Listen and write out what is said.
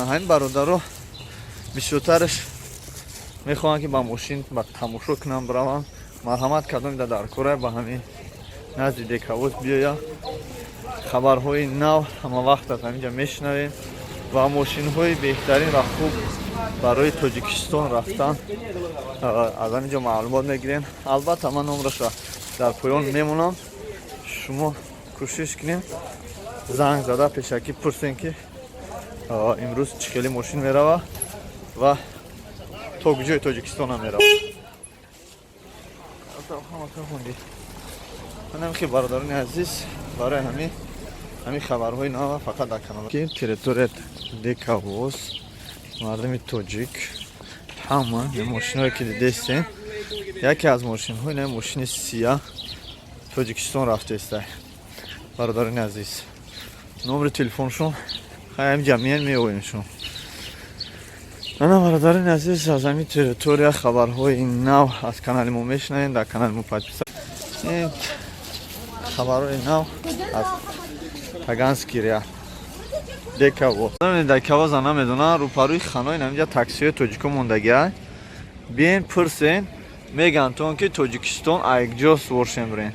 Ҳамин бародаро бисёртараш мехоҳанд, ки ба мошин ба тамошо кунам бираванд. Марҳамат, кардом да дар кора ба ҳамин назди Дековоз биёя. Хабарҳои нав ҳама вақт аз ҳаминҷа мешунавем ва мошинҳои беҳтарин ва хуб барои Тоҷикистон рафтан аз ҳаминҷо маълумот мегирем. Албатта, ман номраша дар поён мемонам. Шумо кӯшиш кунем, занг зада, пешакӣ пурсем, ки имрӯз чӣ хеле мошин мерава ва то куҷои Тоҷикистонам мерава. Манам ки, бародарони азиз, барои ҳамин хабарҳои нава фақат дар канал, ки территория Дековоз, мардуми тоҷик, ҳама мошинҳое ки дидестем, яке аз мошинҳои на мошини сия Тоҷикистон рафтеста. Бародарони азиз, номери телефоншон ҳам ҷамъият меоем шон. Ана, бародарони азиз, аз ҳамин территория хабарҳои нав аз канали мо мешунавем. Дар канали мо подписа. Хабарҳои нав аз Таганский ряд, Дековоз. Дековоза намедонам, рӯпарӯи ханои наминҷа таксиҳои тоҷико мондагиа. Биен, пурсен, меган тон, ки Тоҷикистон айкҷо суворшем бирен.